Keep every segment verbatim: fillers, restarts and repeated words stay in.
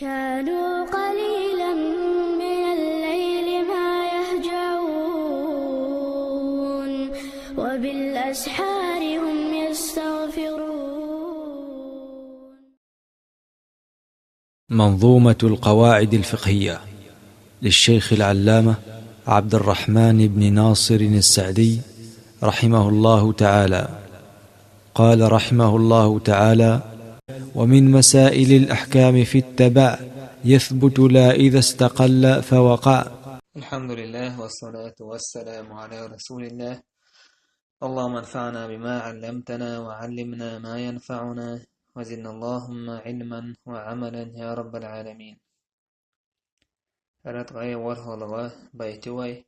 كانوا قليلا من الليل ما يهجعون، وبالأسحار هم يستغفرون. منظومة القواعد الفقهية للشيخ العلامة عبد الرحمن بن ناصر السعدي رحمه الله تعالى. قال رحمه الله تعالى: ومن مسائل الأحكام في التبع يثبت لا إذا استقل فوقع. الحمد لله والصلاة والسلام على رسول الله. اللهم انفعنا بما علمتنا وعلمنا ما ينفعنا وزدنا اللهم علما وعملا يا رب العالمين. Рад гӀе ворхӀалгӀа байти вай.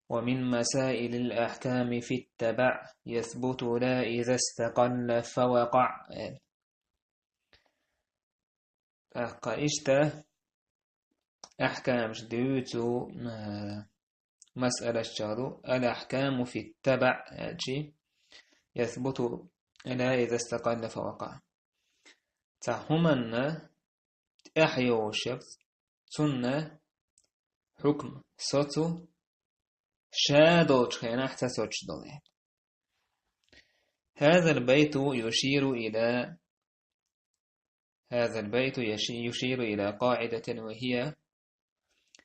ومن مسائل الأحكام في التبع يثبت لا إذا استقل فوقع. ТӀаккха иштта ахькамаш дуьйцу, а, масъалаш чу ду, الأحكام في التبع, аьлчи, يثبت لا إذا استقل فوقع. Цхьа хӀуманна тӀехьа йолуш яц, цунна хьукм, соцу, ша долчу хенахь ца соцуш долу. هذا البيت يشير إلى هذا البيت يشي- يشير إلى قاعدة وهي: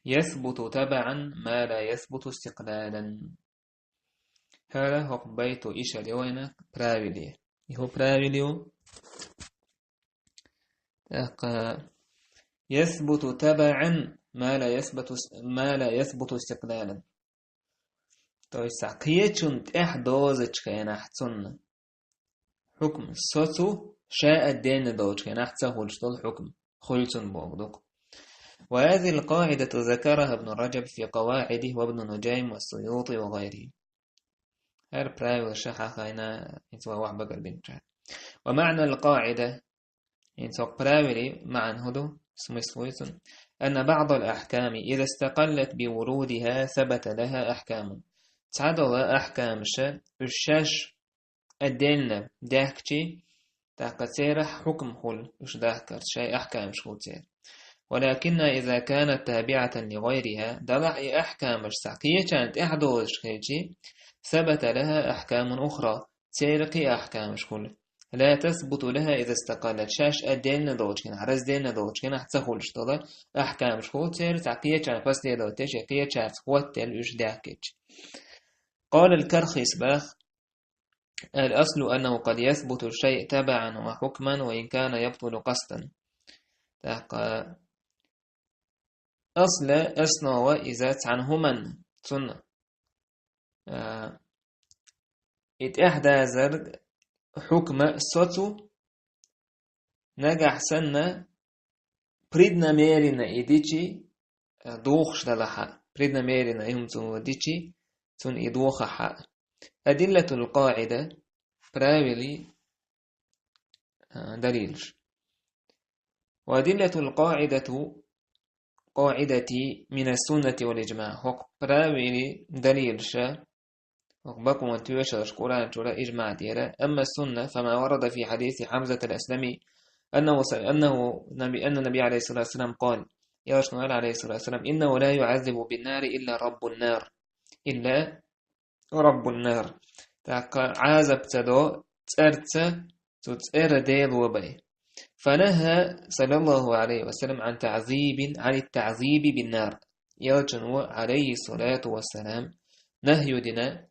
يثبت تبعا ما لا يثبت استقلالا. ХӀара хӀокху байту ишар ю вайна правиле. И хӀун правиле ю? ТӀаккха: يثبت تبعا ما لا يثبت، ما لا يثبت استقلالا. То есть, цхьа кхечунна тӀехь дозачу хенахь цунна хьукм соцу, ша отдельно долчу хенахь ца хуьлуш долу хьукм хуьлу цунна боху дукха. وهذه القاعدة ذكرها ابن رجب في قواعده وابن نجيم والسيوطي وغيره. ХӀара правила ша хьахайна, хӀинца вай вахь багар бинчара. ومعنى القاعدة, хӀинца хӀокху правиле маьӀна хӀун ду, смысл вуй цуьнан: أن بعض الأحكام إذا استقلت بورودها ثبت لها أحكام. Цхьадолу ахькамаш, уьш шаьш отдельно даьхкичи, тӀаккха церах хьукм хуьлу уьш дахкарца, шайн ахькамаш хуьлу церан. ولكنها إذا كانت تابعة لغيرها, делахь и ахькамаш цхьа кхечарна тӀехь дозуш хилчи, ثبت لها أحكام أخرى, церан кхин ахькамаш хуьлу. لا تثبت لها إذا استقلت, шаьш отдельно долчу хенахь, раздельно долчу хенахь ца хуьлуш долу ахькамаш хуьлу церан, цхьа кхечарна последовательно, шайн кхечаьрца хӀоттаелла уьш даьхкичи. قال الكرخي, боху: الأصل أنه قد يثبت الشيء تبعا وحكما وإن كان يبطل قصدا. ТӀаккха асла, основа иза цхьана хӀуманна, цунна, а, и тӀаьхьадазар хьукма соцу, нагахь санна преднамеренно и дичи, а, духуш далахьа, преднамеренно и хӀума цунна дичи, цунна и дохахьа. أدلة القاعدة, правили, а, далилаш. وأدلة القاعدة، قاعدة من السنة والإجماع. ХӀокху правили далилаша, хӀокху бакъонан тоьшаллаш Къуръан чуьра, ижмаъ тӀера. أما السنة فما ورد في حديث حمزة الأسلمي أنه س-، أنه نبي، أن النبي عليه الصلاة والسلام قال: Элчано аьлла, عليه الصلاة والسلام: إنه لا يعذب بالنار إلا رب النار. إلا رب النار. ТӀаккха Ӏазап ца до цӀерца, цу цӀера Дела ву бай. فنهى صلى الله عليه وسلم عن تعذيب، عن التعذيب بالنار. Элчано, عليه الصلاة والسلام, нахью дина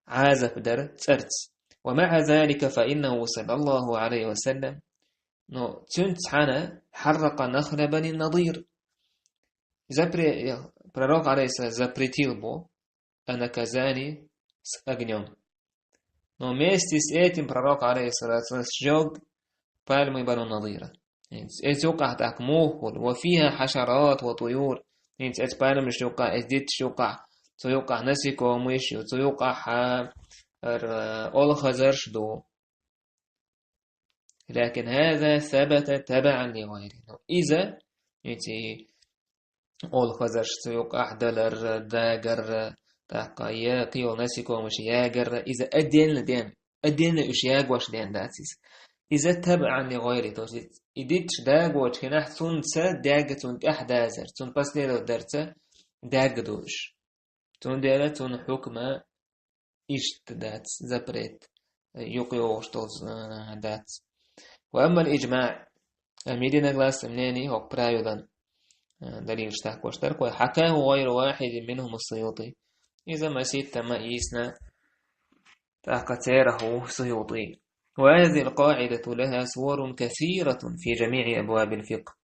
Ӏазап дар цӀерца. ومع ذلك فإنه صلى الله عليه وسلم, но цуьнца цхьана, حرق نخل بني النضير. Запре-, пророк, алейхиссалам, запретил бу о наказании с огнём. Но вместе с этим пророк, алейхиссалату вассалам, сжёг пальмы Бану Надира. Эцу юкъахь тӀаккха муха хуьлу: وفيها حشرات وطيور. ХӀинца эцу пальмаш юкъахь, эцу дитташ юкъахь, цу юкъахь насекомыш ю, цу юкъахь, а, р-, олхазарш ду. لكن هذا ثبت تبعا لغيره. Но иза, эцу олхазарш цу юкъахь далар, дагар, тӀаккха я кхин йолу насекомыш ягар, иза отдельно ден, отдельно уьш ягош ден дац иза. иза табаӀан ли гӀайри, то есть и диташ дагочу хенахь цунца даьгга, цунна тӀаьхьа дазар, цунна последовать дарца даьгга ду уьш. Цундела цунна хьукма иштта дац, запрет, юкъа йогӀуш долу, а, дац. Ва аммал иджмаӀ, амма единогласное мнение хӀокху правилан, а, далилаш тахкош дара, кхой хьакаху гӀайру вахьидин минхум ас-Суюти. Иза масийтта ма ийсина, тӀаккха церах ву Суюти. Ва хазихил къаӀидату лаха суwarун касиратун фи жамиӀи абвабил фикъхӀ.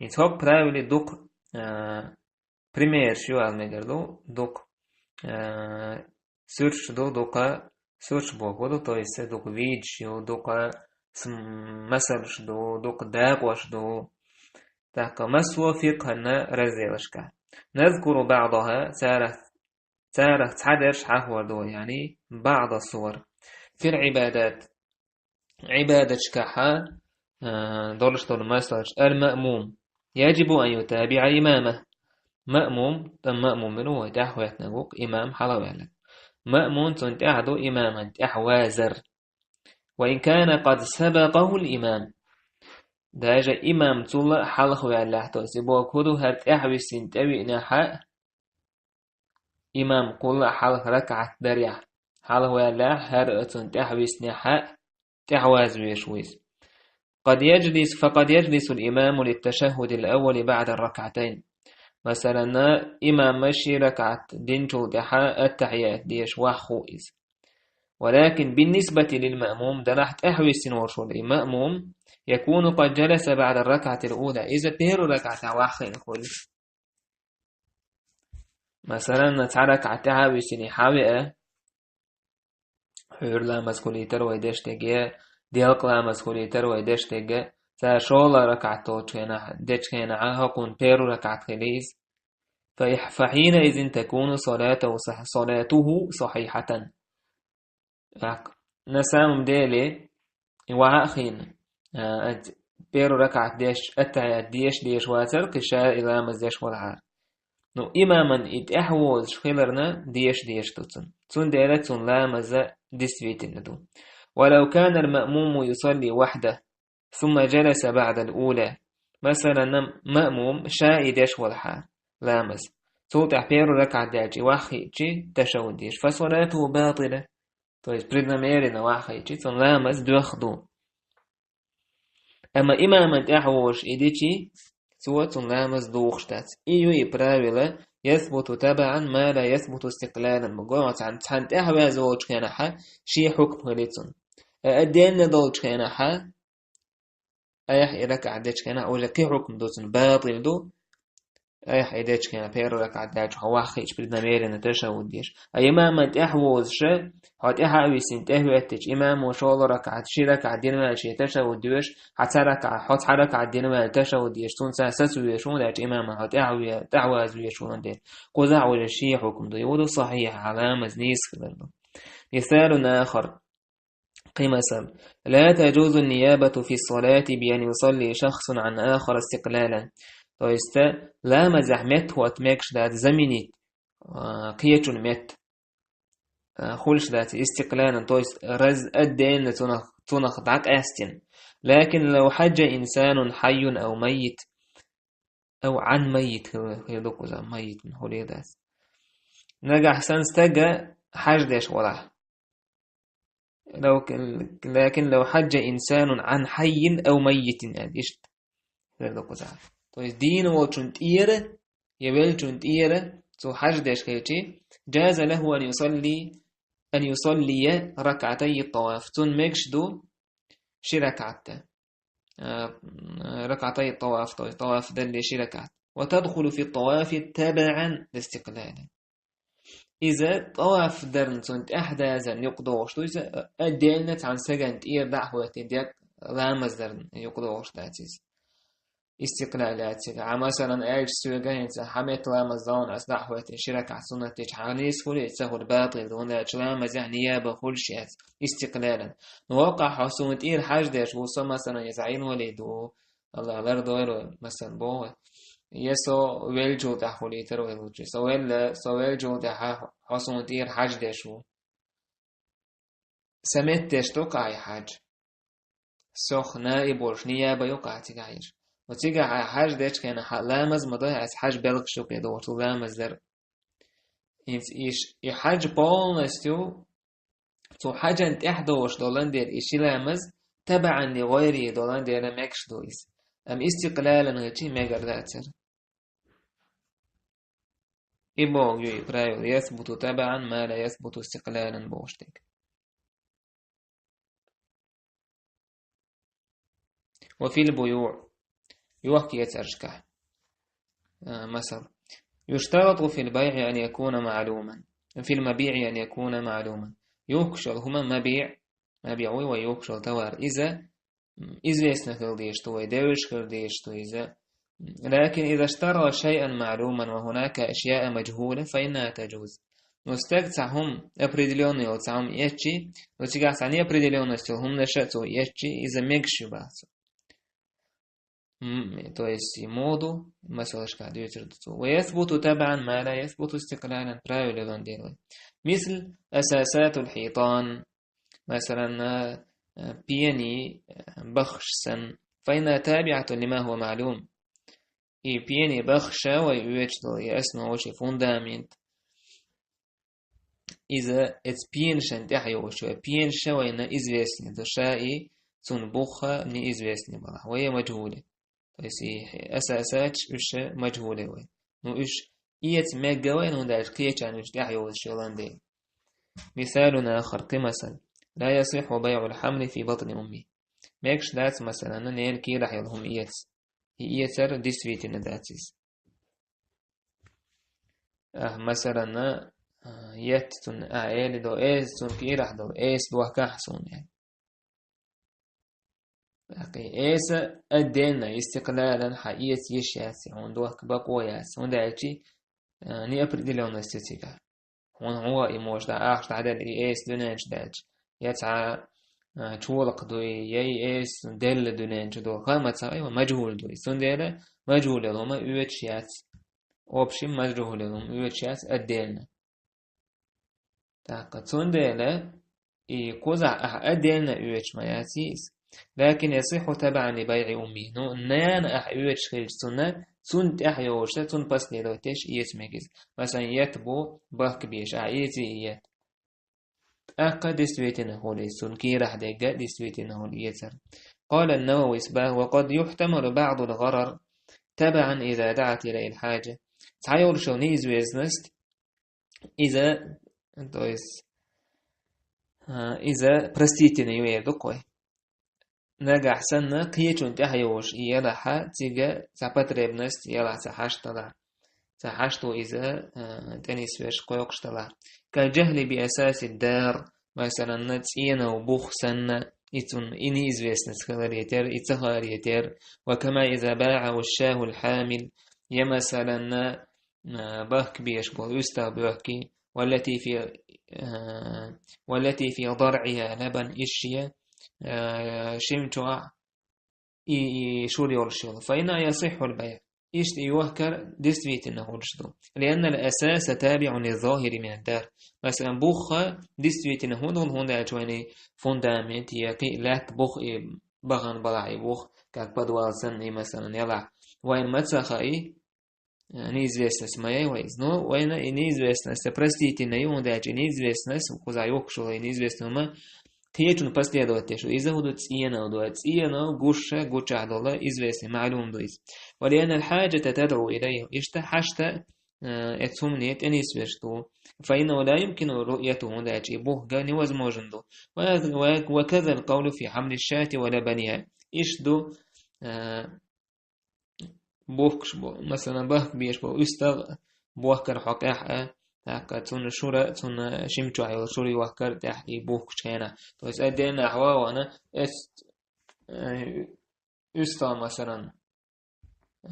Иза хӀокху правиле дукха, а, примераш ю аьлла мегар ду, дукха, а, суьрташ ду, дукха суьрташ боху ду, то есть дукха видеош ю, дукха с-, масалш ду, дукха дакъош ду. ТӀаккха массо а фикъхӀан разделашка. Назкуру баӀдаха, царах, царах цхьадерш хьахор ду, яъни баӀда суwar. Фил Ӏибадат. Ӏибадаташкахьа, а, долуш долу масалш. Ал-маъмум яджибу ан ютабиӀа имамах. Маъмум, тӀам маъмум мила ву, вай тӀаьхьахӀоьттинарг ву-кх, имам хьалхаваьлларг. Маъмум цунна тӀаьхьа ду имаман тӀаьхьавазар. Ва ин кана къад сабакъахул имам. Даже имам цул а хьалхаваьллехь, то есть и боху хӀун ду, хӀара тӀаьхьависина тӀевиънехь а, имам кхул а хьалха ракаӀат дарехь, хьалхаваьллехь, хӀара а цунна тӀаьхьависнехь а, тӀаьхьаваза везаш ву иза. Къад яджлис-, факъад яджлисул имаму литташаххудил аввали баӀда ракаӀатайн. Масалан, имама ши ракаӀат динчул тӀаьхьа аттахьият деш вахху иза. Валакин биннисбати лил маъмум, делахь тӀаьхьависсина волуш волу и маъмум, якуну къад джаласа баъда ракаъатил ула, иза первый ракаъатехь ваххийна хуьлу. Масалан, цхьа ракаъат тӀаьхьа а виссина хьан веа, хьуьйра ламаз хуьлийтар вай деш дерг, делкъа ламаз хуьлийтар вай деш дерг, цара шолгӀа ракаъат долчу хенахь, дечу хенахь, хӀокхунна первый ракаъат хили иза. Фа-, фахьина изин такуну салатуху сах-, салатуху сахьихьатан. ТӀаккха, на самом деле, и ваха а хиъна, а, ат-, первый ракаъат деш, аттахьият деш, деш вацара, кхин ша и ламаз деш валахьара. Ну, имаман и тӀаьхьавозуш хиларна, деш, деш ду цунна. Цундела цунна ламаза действительно ду. Валав канал маъмуму юсалли вахьда, сумма джаласа баъдал ула. Масалан, маъмум ша и деш валахьара ламаз. Цул тӀаьхьа первый ракаъат даьлча и ваххийчи ташаххуд деш. Фа салатуху батила. То есть преднамеренно ваххийчи, цунна ламаз доьхна ду. Амма имаман тӀаьхьа вожуш и дичи, цо цунна ламаз духуш дац. И ю и правило: ясбуту табаъан ма ла ясбуту истиклалан. Бу гой, цхьан, цхьан тӀаьхьа ваьза волчу хенахьа шен хьукм хили цунна. А, отдельно долчу хенахьа, айхьа и ракаъат дечу хенахь уже кхин хьукм ду цунна, батил ду. Айхьа и дечу хенахь, первый ракаъат даьлча хьо ваххийча преднамеренно ташаххуд деш. А имаман тӀаьхьа возуша, хьо тӀаьхьа а висина, тӀехӀоьттича, имамо шолгӀа ракаъат, ши ракаъат дина ваьлла шен ташаххуд доьшу, хьан цхьа ракаъат, хьо цхьа ракаъат дина ваьлла ташаххуд деш, цунца сацавеш хӀунда аьлча имаман хьо тӀаьхьа ве-, тӀаьхьаваза веш ву хӀунда. Кхузахь уже шен хьукм ду. И ву ду сахьихь, хьан ламаз нийса хилар ду. Мисалун ахар. Кхин масал. Ла таджузу ниябату фи салати би ан юсалли шахсун ан ахара истиклалан. То есть, ламазехь меттахӀотта мегаш дац заменить, а, кхечун метта, а, хуьлуш дац истиклалан, то есть раз отдельно цунах, цунах дӀакъаьстина. Лакин лав хьаджа инсанун хьайюн ав маййит, ав ан маййит хила, хила ду кхуза, маййитан хьуле дац. Нагахь санна стага хьаж деш валахь. Лав-, лакин лав хьаджа инсанун ан хьаййин ав маййитин аьлла, иштта хила ду кхуза. То есть дийна волчун тӀера, я веллачун тӀера, цо хьаж деш хилчи, джаза лаху ан юсалли, ан юсаллия ракаътай ат-таваф. Цунна мегаш ду ши ракаъатта. А, ракаътай ат-таваф, то есть таваф далле ши ракаъат. Ва тадхулу фи ат-тавафи табаъан листиклалин. Иза таваф дарна цунна тӀаьхьадазарна юкъадогӀуш ду, иза отдельно цхьана сагана тӀера дӀа а хӀоьттина декъ ламаз дарна юкъадогӀуш дац иза. Истиклал яц цига. Хьан, масалан, аьлча соьга хӀинца хьан метта ламаз догӀу, ас дӀа а хӀоьттина ши ракаъат суннат дича, хьан нийса хуьлий, ца хуьлий, батил ду, хӀунда аьлча ламазехь нияба хуьлуш яц, истиклалан. Ну, воккхахь хьо суна тӀера хьаж деш ву, со, масалан, иза инвалид ву, Аллах лардойла вай, масалан, боху вай. Я со веллачул тӀаьхьа хуьлийтар вай лучи. Со велла, со веллачул тӀаьхьа хьо суна тӀера хьаж деш ву. Сан метта деш ду-кх ахь и хьаж. сох наиб волуш, нияб а ю-кх ахь цигахь еш. Оцигахь ахь хьаж дечу хенахь, хьан ламаз ма дой, аса хьаж белхаш ю кхин догӀуш, ламаз дар. ХӀинца иш, и хьаж полностью цу хьаджан тӀехь долуш долан дела, и ши ламаз табаӀан ли гӀойри долан дела мегаш ду иза. Амма истикълалан хилчий мегар дацара. И боху ю и правило: «Ясбуту табаӀан ма ла ясбуту истикълалан», бохуш дерг. وفي البيوع, йохка-эцаршкахь. А, масал: «يشترط في البيع أن يكون معلوما، في المبيع أن يكون معلوما». Йохкуш йолу хӀума мабиӀ, мабиӀ вуй вай йохкуш йолу товар. Иза, м, известно хила дезаш ду вай, девзаш хила дезаш ду иза. «لكن إذا اشترى شيئا معلوما وهناك أشياء مجهولة فإنها تجوز». Ну, стаг цхьа хӀума, определённый йолу цхьа хӀума эцчи, ну, цигахь цхьа неопределённость йолу хӀуманаш а цо эцчи, иза мегаш ю баха цо. М, то есть, и моду, масалашкахь дуьйцур ду цо. «ويثبت تبعا ما لا يثبت استقلالا», правило лан дела вай. «مثل أساسات الحيطان», масалан, а, а, пени, а, баххаш санна. «فإنها تابعة لما هو معلوم». И пени баххаш а вай оьцуш долу, и основа, и фундамент. Иза эцу пенашан тӀехь йолуш ю, пенаш а вайна известный ду, ша и цунна бух а неизвестный балахь, вай а мажхӀуле. То есть и асасаташ уьш а мажхӀуле вай. Ну, уьш эца мегга вайна, хӀунда аьлча кхечарна уьш тӀехь йолуш йолан дела. مثال آخر, кхин масал: «لا يصح بيع الحمل في بطن أمه». Мегаш дац, масалан, ненан кийрахь йолу хӀума эца. И эцар действительно дац иза. Ахь, масалан, а, етта цунна, а, эли до, эса цунна кийрахь долу, эса дохкахь суна, аьлла. ТӀаккха и эса отдельно, истикълалан хьан эца йиш яц, хьуна дохка бакъо яц, хӀунда аьлча, а, неопределённость ю цигахь. Хьуна хьо и можа ахча дӀаделла и эса дуьнен чу даьлча, я цхьа, а, чолакх дуй, я и эса делла дуьнен чу ду, ха ма ца гӀайва, мажхӀул дуй. Цундела мажхӀул йолу хӀума оьцуш яц. Общем, мажхӀул йолу хӀума оьцуш яц отдельно. ТӀаккха цундела и кхузахь ахь отдельно оьцуш ма яц иза. لكن يصح تبعا لبيع أمه. Ну, нана ахь оьцуш хилча цунна, цунна тӀехь йолуш, цунна последовать деш эца мега иза. Масалан, етт бу бахка беш, ахь эций и етт. ТӀаккха действительно хуьлу иза, цунна кийрахь дегга действительно хуьлу эцар. قال النووي: وقد يحتمل بعض الغرر تبعا إذا دعت إليه الحاجة. Цхьа йолуш йолу неизвестность, иза, то есть, а, иза простительный ю эр ду-кх вай. Нагахь санна, кхечунна тӀехь йолуш и елахь, цига цхьа потребность елахь, цхьа хьашт далахь. Цхьа хьашто иза, а, тӀенисвеш кхойкхуш далахь. كالجهل بأساس الدار, масалан, цӀенов бух санна, и цунна и неизвестность хиларе терра, и ца хааре терра. وكما إذا باعه الشاه الحامل, я, масалан, а, бахка беш болу уьстагӀ боьхкий, والتي في, а, والتي في ضرعها لبن, ишшия, а, шим чохь и, и шура йолуш йолу. فإنه يصح البيع. Иштта и йохкар действительно хуьлуш ду. لأن الأساس تابع للظاهر من الدار. Масалан, бух действительно хӀунда хуьлу, хӀунда аьлча вайна и фундамент, я кхин а лаьтта бух, и бахана балахь и бух, как подвал санна, и, масалан, елахь. Вайна ма ца хаьа, неизвестность ма яй вай иза. Но вайна и неизвестность простительно ю, хӀунда аьлча и неизвестность, кхузахь йохкуш йолу и неизвестность ма кхечунна последовать деш ю. Иза хӀун ду, цӀенов ду, цӀенов гуш а гучахь долу известный, маълум ду иза. ولأن الحاجة تدعو إليه. Иштта хьашта, э, эцу хӀумане тӀенисвеш ду. فإنه لا يمكن رؤيته, хӀунда аьлча и бух ган невозможно ду. و-, و-, وكذا القول في حمل الشاة ولبنها. Иштта ду, э, бухкуш бу, масалан, бахка беш болу уьстагӀ бохкар хьокъехь а, тӀаккха цунна шура, цунна шим чохь йолу шура йохкар тӀехь и бухкучу хенахь. То есть отдельно ахь ван вана, эс, э, уьстагӀ, масалан, э,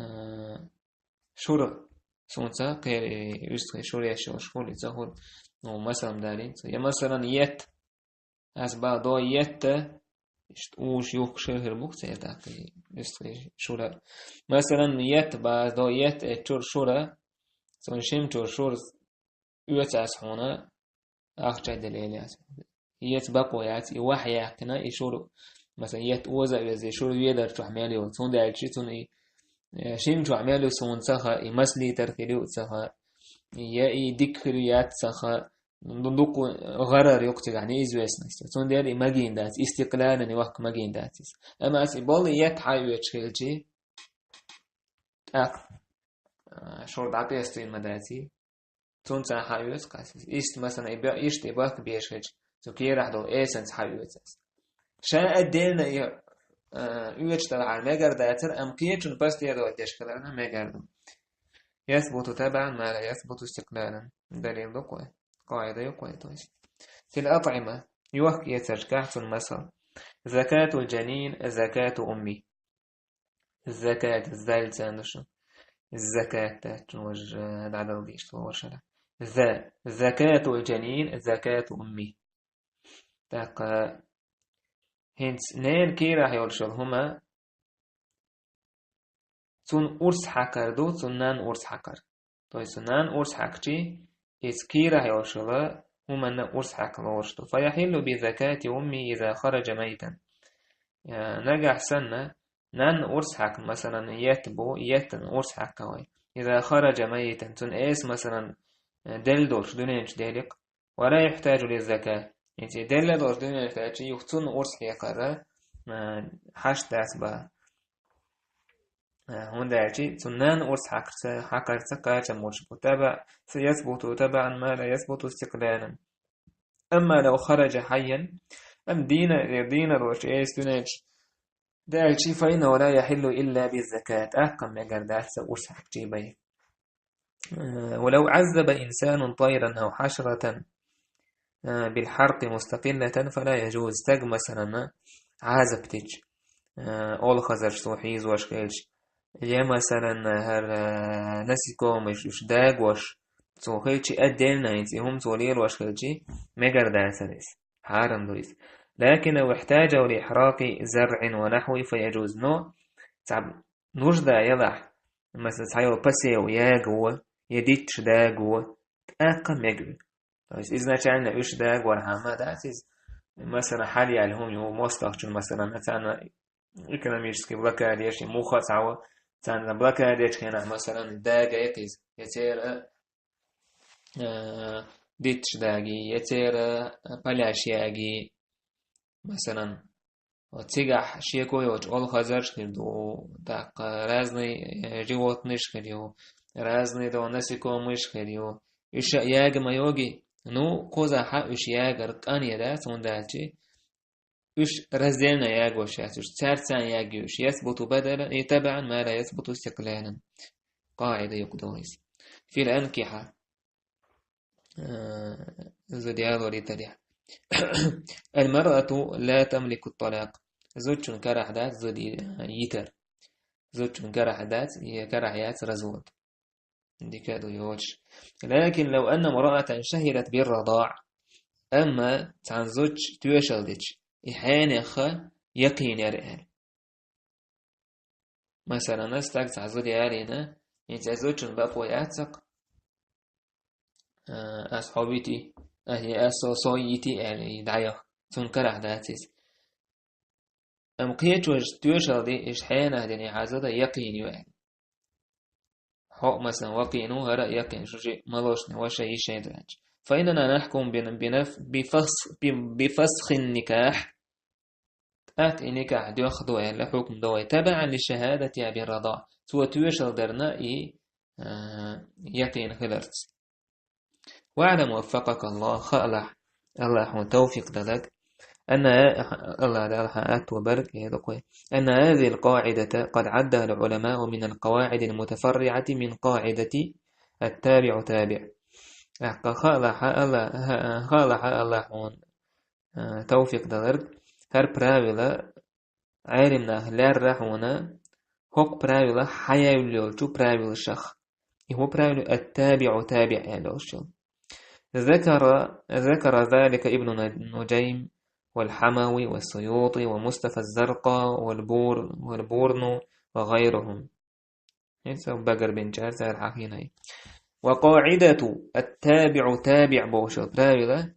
шура, суна ца кхери уьстагӀий шура еш йолуш хуьлу, и ца хуьлу. Ну, масалан, далийна ца. Я, масалан, етт, ас бан до етта, иштта уьш юхкуш хир бу-кх церан тӀаккха, уьстагӀий шура. Масалан, етт бан ас до етта эцу чуьра шура, цунна шим чуьра шура оьцу ас хьуна, ахча делла яц. Эца бакъо яц, и вахь яьккхина, и шура, Масалан, етт оза а веза, шура ведар чохь мел йолу. Цундела аьлча цунна и, э, шина чохь мел ю суна ца хаьа, и маслийтар хир ю ца хаьа, я и дика хир ю яц ца хаьа, ду-, дукха гӀарар юкъа цигахь неизвестность. Цундела и магийна дац, истикълалан и вахка магийна дац иза. Амма ас и болу етт хьаоьцуш хилчи, тӀаккха, а, шура дӀакъестийна ма даций. Цунца хьаоьцу кхас. Иштта, масалан, и бе-, иштта и бахка беш хилча, цу кийрахь долу эсанца хьаоьцу ас. Ша отдельно и, а, оьцуш делахьара мегар дацара, амма кхечунна последовать деш хиларна мегар ду. يثبت تبعا ما لا يثبت استقلالا. Далил ду кхуьй. Къаида ю кхуьй, то есть. في الأطعمة. Йохка эцарчкахь цунна масал. زكاة الجنين زكاة أمه. Закат, зал царна ду шу. Закат дац, чун важа дӀадала дийшта вовшара. За-, زكاة الجنين زكاة أمه. ТӀаккха хӀинца ненан кийрахь йолуш йолу хӀума, цунна урс хьакхар ду, цунна нанна урс хьакхар. То есть нанна урс хьаькхчи, иза кийрахь йолуш йолу хӀуманна урс хьаькха лоруш ду. فيحل بزكاة أمه إذا خرج ميتا. Э, нагахь санна, нанна урс хьаькхна, масалан, етт бу, еттан урс хьаькха вай. إذا خرج ميتا, цуьнан эса, масалан, э, делла долуш дуьнен чу делира. ولا يحتاج للزكاة. ХӀинца и делла долуш дуьнен чу даьлча, юха цунна урс хьекхара, э, хьашт дац бан. Э, хӀунда аьлча цунна нанна урс хьакхарца, хьакхарца кхачам луш бу. تبع, يثبت تبعا ما لا يثبت استقلالا. أما لو خرج حيا, амма дийна, дийна долуш эса дуьнен чу даьлча, فإنه لا يحل إلا بالزكاة. ТӀаккха мегар дац сан урс хьаькхчи бай. Э, ولو عذب إنسان طيرا أو حشرة, э, بالحرق مستقلة فلا يجوز. Стаг, масалан, Ӏазап дича, э, олхазарш цо хьийзош хилча, я, масалан, хӀара, э, насекомыш, уьш дагош цо хилча, отдельно хӀинца и хӀума цо лелош хилча, мегар дацара иза. Хьарам ду иза. لكن لو احتاجه لإحراق زرع ونحوه فيجوز. Но цхьа нужда елахь, масалан, цхьа йолу посев яго, я дитташ даго, тӀаккха мега. То есть изначально уьш дагорхьама дац иза. Масалан, хьалаяьлла хӀума ю, мостагӀчун, масалан, царна экономический блокада еш, я муха а цхьа ву, царна блокада ечу хенахь, масалан, дагайта иза. Я церан, э, дитташ даги, я церан, э, поляш яги, масалан, Вот цигахь шеко йоцуш олхазарш хир ду, тӀаккха разный, э, животныйш хир ю, разный до насекомыйш хир ю. Уьш а яга ма йоги, ну, кхузахь а уьш ягар къан я дац, хӀунда аьлча уьш раздельно ягош яц, уьш цаьрца ягий уьш. يثبت بدلا, и تبعا ما لا يثبت استقلالا. Къаида юкъа ду иза. في الأنكحة. Э, зуда ялор йитарехь. المرأة لا تملك الطلاق. Зудчун карахь дац зуда йитар. Зудчун карахь дац, е карахь яц развод. Дика ду йоцуш. لكن لو أن امرأة شهدت بالرضاع. Амма цхьана зудчо тоьшалла дича, и хьенех яккхийна яра аьлла. Масалан, стаг цхьа зуда ялийна, хӀинца и зудчун бакъо яц-кх, а, ас хьо вити, а, е ас со, со йити аьлла, и дӀаяха, цунна карахь дац иза. Амма кхечо тоьшалла ди, иштта хьенех дина и хьан зуда яккхийна ю аьлла. Хьо а, масалан, ваккхийна ву, хӀара а яккхийна, шу шиъ молочный ваша, йишай ду аьлча. فإننا نحكم بن-، بنف-، بفس-، ب-، بفسخ النكاح. ТӀаккха и никахь доьхна ду аьлла хьукм до вай. تبعا لشهادتها بالرضاع. Цо тоьшалла дарна и, а, яккхийна хиларца. واعلم وفقك الله, хаалахь, АллахӀа хьуна тавфикъ даларг, أن, АллахӀа Дала хьан атто барг, э, дукхой. أن هذه القاعدة قد عدها العلماء من القواعد المتفرعة من قاعدة التابع تابع. ТӀаккха хаалахь, АллахӀ-, ха-, хаалахь, АллахӀа хьуна, э, тавфикъ даларг, хӀара правила Ӏелам наха лаьрра хьуна хӀокху правила хьаяьлла йолчу правилашах. И хӀун правила? التابع تابع аьлла йолчу. ذكر، ذكر ذلك ابن نجيم والحموي والسيوطي ومصطفى الزرقاء والبور-، والبورنو وغيرهم. ХӀинца багарбинчара цара хьахийнай. وقاعدة التابع تابع бохуш йолу правила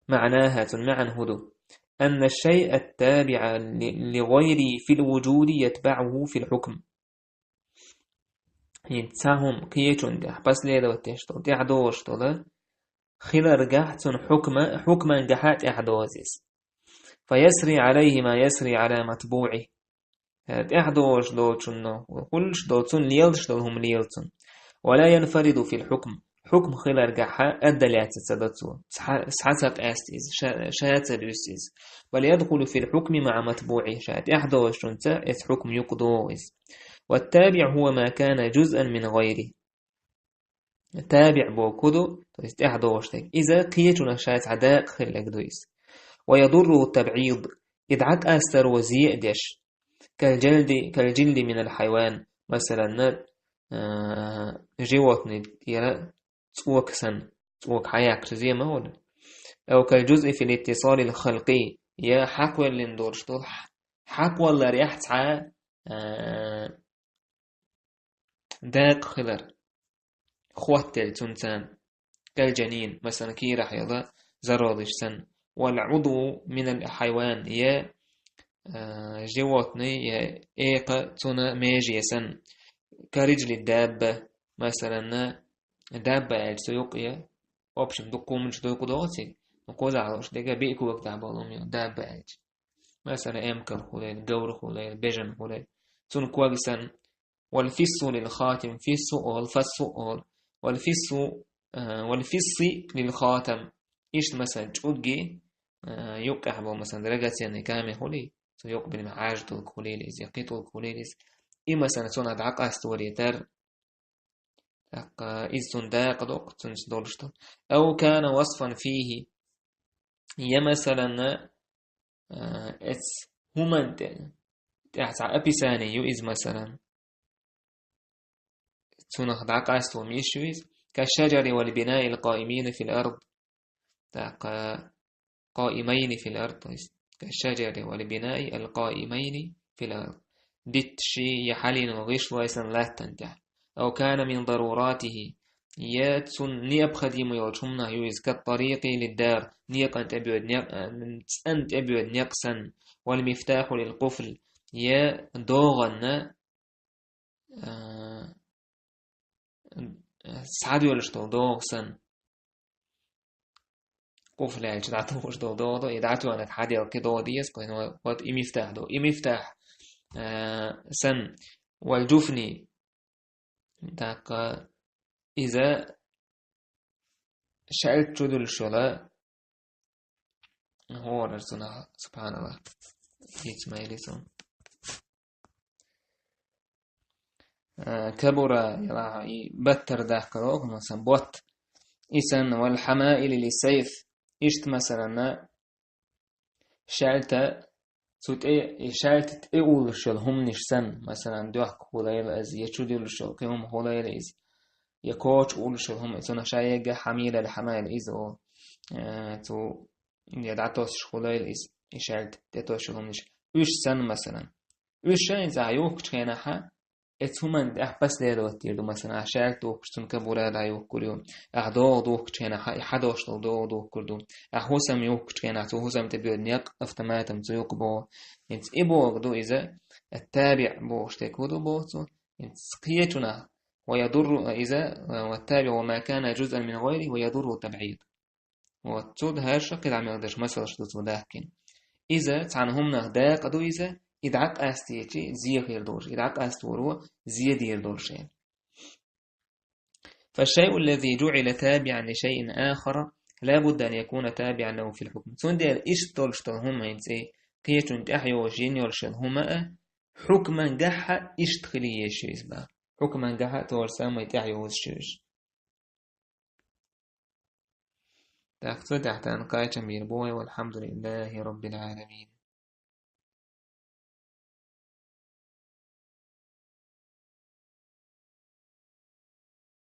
معناها, цуьнан маьӀна хӀун ду? أن الشيء التابع ل-، لغيره في الوجود يتبعه في الحكم. ХӀинца цхьа хӀума кхечун тӀехь последовать деш долу, тӀаьхьадогӀуш долу, хиларгахь цунна хьукма-, хьукмангахьа тӀаьхьадоза иза. فيسري عليه ما يسري على متبوعه. ТӀаьхьадогӀуш долчунна, хуьлуш долу, цунна лелаш долу хӀума лела цунна. ولا ينفرد في الحكم. Хьукм хиларгахьа отделяться ца до цо. Схьа-, схьа ца къаьста иза, ша, ша ца дуьсу иза. بل يدخل في الحكم مع متبوعه. Ша тӀаьхьадогӀучунца эцу хьукма юкъа догӀу иза. والتابع هو ما كان جزءا من غيره. ТабиӀ бохург ду, то есть тӀаьхьадогӀуш дерг. Иза кхечунах ша цхьа дакъа хилларг ду иза. ويضره التبعيض. И дӀакъастаро зе а деш. كالجلد، كالجلد من الحيوان. Масалан, а, животный тӀера цӀока санна, цӀока хьаяккхаш зе ма хуьлу. أو كالجزء في الاتصال الخلقي. Я хьакхвеллина долуш долу хьакхвалларехь цхьа, а, дакъа хилар. Хоттаелла цунца. كالجنين, масалан, кийрахь йолу зародыш санна. والعضو من الحيوان, я, а, животный, я экха цуьнан меже санна. كرجل الدابة, масалан, дабба аьлча цу юкъа я. В общем, дукха хӀуманаш ду юкъа догӀу цига. Ну, кхузахь луш дерг а биъ когах тӀехь болу хӀума ю, дабба аьлча. Масалан, эмкал хуьлийла, говр хуьлийла, бежан хуьлийла. Цунна ког санна. والفص للخاتم, фиссу олу, фассу олу. والفص, а, والفص للخاتم. Иштта, масалан, чӀугги, а, юккъехь болу, масалан, драгоценный камень хуьлий, цу юкъа бина хьажа тӀулг хуьлийла иза, я кхин тӀулг хуьлийла иза. И, масалан, цунах дӀакъаста варе тар. ТӀаккха иза цунна дакъа доккху, цуьнца долуш ду. أو كان وصفا فيه. Я, масалан, а, эцу хӀуманна тӀе, тӀехь цхьа описание ю иза, масалан. Цунах дӀакъаста хӀума йиш ю иза. كالشجر والبناء القائمين في الأرض. ТӀаккха قائمين في الأرض, то есть كالشجر والبناء القائمين في الأرض. Дитташ я хьалийна гӀишлой санна латтана тӀехь. أو كان من ضروراته, я цунна необходимо йолчу хӀуманах ю иза, كالطريق للدار, некъан тӀе боьду некъ-, цӀан тӀе боьду некъ санна, والمفتاح للقفل, я догӀанна, а, схьадоьлуш долу догӀа санна. Къуфл аьлча дӀатухуш долу догӀа ду, и дӀатоьхнарг хьаделла кхин догӀа деза, кхин вот и мифтахь ду. И мифтахь, а, санна, والجفن, тӀаккха иза шаьлта чудуьллуш йолу хӀора цунах, субханаллах. Хица ма йилли цунна. Э, كبر, яла и баттара дахкалогӀа, масалан, ботт. И санна, والحمائل للسيف. Иштта, масалан, шаьлта, цу тӀе, и шаьлта тӀе уллуш йолу хӀуманаш санна, масалан, доьхка хуьлийла иза, я чудуьллуш йолу кхин хӀума хуьлийла иза, я коча уллуш йолу хӀума, цунах ша эгга хьамийла, хьамайла иза олу. Э, цу, я дӀатосуш хуьлийла иза, и шаьлта тӀе тосуш йолу хӀуманаш. Уьш санна, масалан. Уьш ша иза ахь юхкучу хенахьа, эцу хӀуманна тӀехь последовать дийр ду, масалан, ахь шаьлта духкуш цунна кабура дӀаюхкур ю, ахь догӀа духкучу хенахь хьа-, хьадош долу догӀа духкур ду, ахь хӀусам юхкучу хенахь цу хӀусам тӀе боьду некъ автоматом цу юкъа боху. ХӀинца и бохург ду иза, ат-табиӀ бохуш дерг хӀун ду боху цо? ХӀинца кхечунах, ويضر, иза, والتابع هو ما كان جزءا من غيره ويضره التبعيض. Вот, цу хӀорш кхидӀа мел дерш масалш ду цо даьхкина. Иза цхьана хӀуманах дакъа ду иза, и дӀакъастийчи зе хир долуш, и дӀакъасторо зе дийр долуш аьлла. فالشيء الذي جعل تابعا لشيء آخر لا بد أن يكون تابعا له في الحكم. Цундела иштта долуш долу хӀума хӀинца и кхечун тӀаьхьа йолуш йина йолуш йолу хӀума а, хьукмангахьа иштта хила езаш ю иза боху. Хьукмангахьа то же самое тӀаьхьа йозуш ю иза. Так, цу тӀехь тхан кхачам бийр бу вай, والحمد لله رب العالمين.